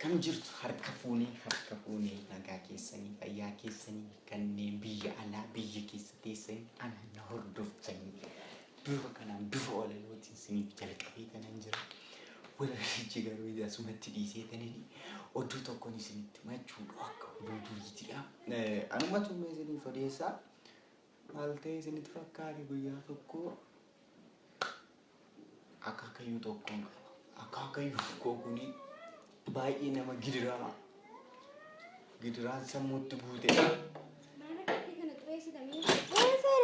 Akkam jirtu? Harka fuunee, harka fuunee, nagaa keessanii, fayyaa keessanii, kanneen biyya alaa, biyya keessa teessanii ana na hordoftanii, bifa kanaan bifa walalootiin isiniif jalqabee kanan jira. Walalichi garuu asumatti dhiisee tanini oduu tokkoon isinitti himachuudha, akka oduu duriitidha. Anumatu isiniif odeessaa. Maal ta'e isinitti fakkaate? Guyyaa tokko akaakayyuu tokkoon qaba. Akaakayyuu koo kuni baay'ee nama gidirama. Gidiraan sammuutti guute. Maal akka kana xureessitamee? Eessa?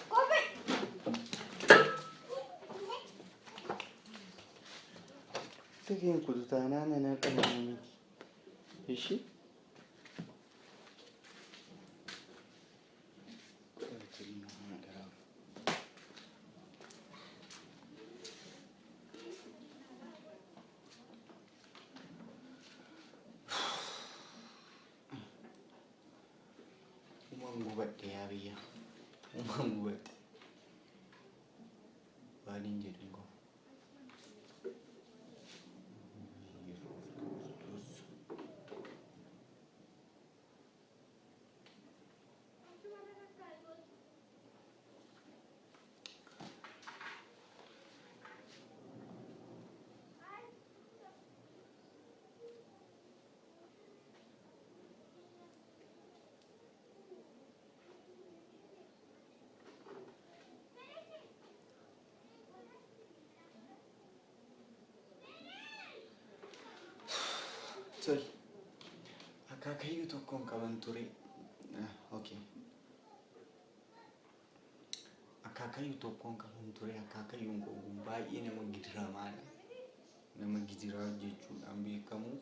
Kophee! Tikeen kutu taanaan ana dhala miti. Ishi? Uumaan gubadhe yaa biyya. Uumaan gubadhe. Waan hin jedhu hin qabu. Yesuus Kiristoos. Tole. Akaakayyuu tokkoon qaban ture. Okay. Akaakayyuu tokkoon qaban ture. Akaakayyuun koo kun baay'ee nama gidiramaadha. Nama gidiraa jechuudhaan beekamu.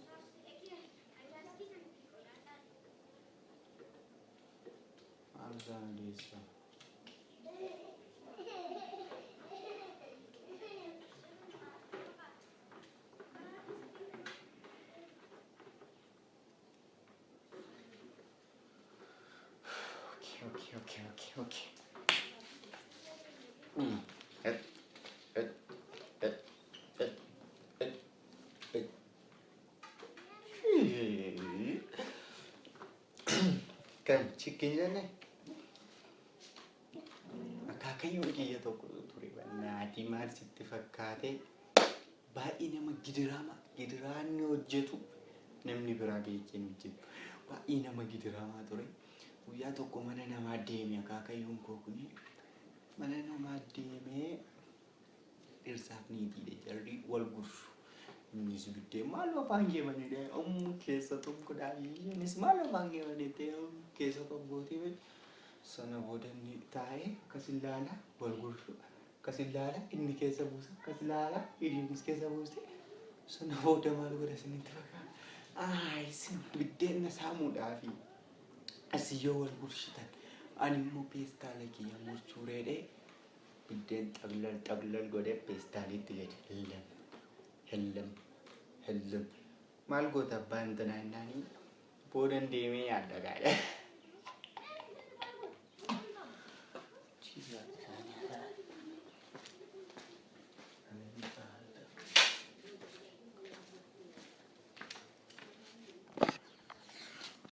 Maal isaan odeessaa? Okay. Et, et, et, et, et, et. Kan chicken jenne akaakayyuun kiyya tokko ture, naatii maal sitti fakkaate, baay'ee nama gidirama. Gidiraa inni hojjetu namni biraa beekee hin hojjetu. Baay'ee nama gidiramaa ture. Guyyaa tokko mana namaa deeme. Akaakayyuun koo kuni mana namaa deemee, dhirsaaf niitiidha jarri, wal gurshu. Innis biddeen maal afaan geemanidha keessa tokkodha, isheenis maal afaan geemanidha keessa tokkooti. Sana booda inni taa'ee akkas ilaala, wal gurshu, akkas ilaala, inni keessa buusa, akkas ilaala, isheenis keessa buuste. Sana booda maal godha isinitti fakkaata? Ayi, isin biddeen na saamuudhaafi asii yoo wal gurshitan, ani immoo peestaala kiyya murchuureedhee biddeen xaglal xaglal godhee peestaaliitti gadi hellam hellam hellam. Maal goota abbaan tanaa jennaanii, boodan deemee nyaadha gaadha.